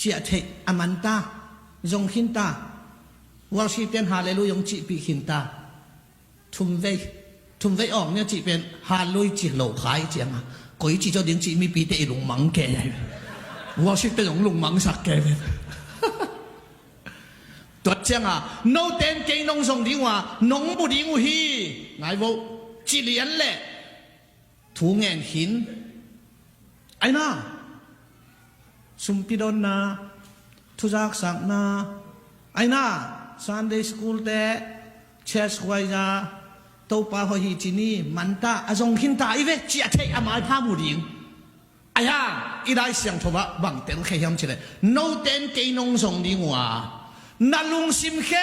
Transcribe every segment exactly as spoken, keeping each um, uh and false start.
ciah theih a man ta, zong khin ta. Worship ten Hallelujah hong cihpih khin ta. Thumvei, thumvei awng nia cih pen Hallelujah ci lo khai cianga koi ci caw ding cih mipite i lungmang ke. Worship te zong lungmangsak ke ve. Tua cianga noten kei nong zong ding uh a nong mu ding uh hi. Ngai vo, ci lian leh thu ngen khin. Aina, sumpi dawnna, thuzaksakna, aina, Sunday school te, church choir, Topa hoih hi ci ni, man ta, a zong khin ta i ve, ciah theih a maipha mu ding. Aia, i Lai Siangtho ah bang tel khe hiam cih leh, noten kei nong zong ding uh a, na lungsim khem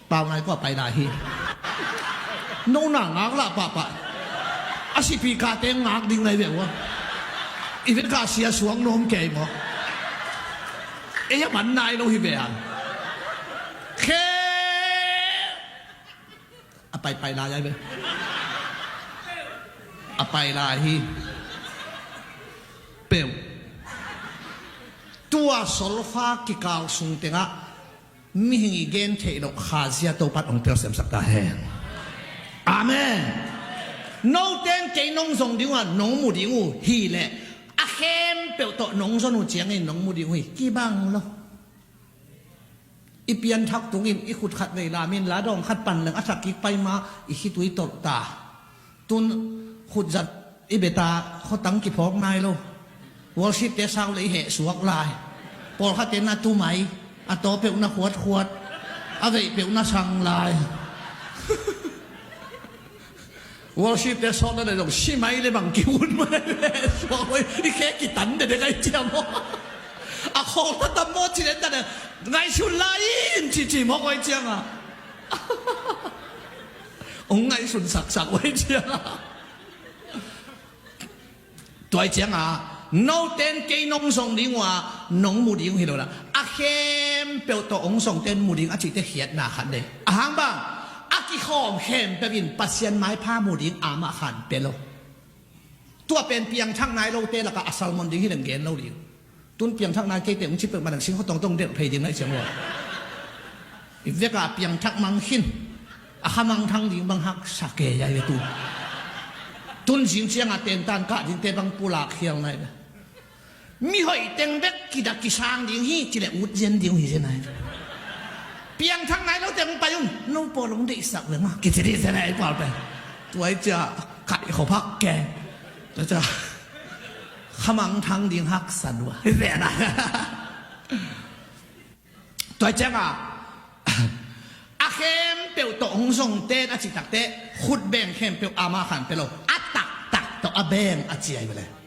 Pau nai kua pai lai hi. No na ngak lah pahpah. A sipi kate ngak ding nai ve ua. I ve ka sia suang nom kei maw. Ei a man nai lo hi ve a. Khe. A pai pai lai ai ve. A pai lai hi. Peu. Tua solfa kikal sung tengah mihing i gen theih loh khazia Topa in hong telsiamsak ta hen. Amen. Noten kei nong zong ding uh a nong mu ding uh hi leh a khempeuh tawh nong zon uh ciangin nong mu ding uh hi. Kibang lo. I pianthak tungin i khut khat vei lamin la dawng khat pan leng a thak kik pai ma i khitui tolh ta. Tun khutzat i beta khuatang kiphawk nai lo. Worship te sau le i heh suak lai. Pawlkhatte na tumai. A taw peuh na khuatkhuat. A veih peuh na sang lai. Worship te sawt na le zong simai le bang kihun mai le suak oi. I khe kitan dede kai ciam aw. A khawng ta tam maw ci den ta de. Ngaihsun lai in ci ci maw koi cianga. Ong ngaihsun saksak oi cianga. Tua cianga noten kei nong zong ding uh a nong mu ding uh hi lo la. A khempeuh tawh ong zongten mu ding a cihte khiatna khat nei. A hang bang a kikhawm khempeuh in Pasian maipha mu ding amah khan pe lo. Tua pen piangthak nai lote lakah a salmon ding hi leng gen lo ding. Tun piangthak nai keite ong ci peuh manang sing khuatawng tawng delh phei ding nai ciang lo. I veka piangthak mang khin. A kha mangthang ding bang haksa ke yai ve tu. Tun zing cianga tentan kah dingte bang pulak khial nai ve. Mihoih teng bek kidak kisang ding hi ci le ut zian ding hi zian nai. Piangthak nai lote ong pai un no pawl ong deihsak ve ma kici dih zian nai pawl pen. Tuai cia kaih khop hak ke. Tua cia kha mangthang ding haksa dua hi zian nai. Tua cianga a khempeuh tawh hong zongten a cih takte khut beng khempeuh ama khan pe lo a taktak tawh a beng a ciai vele.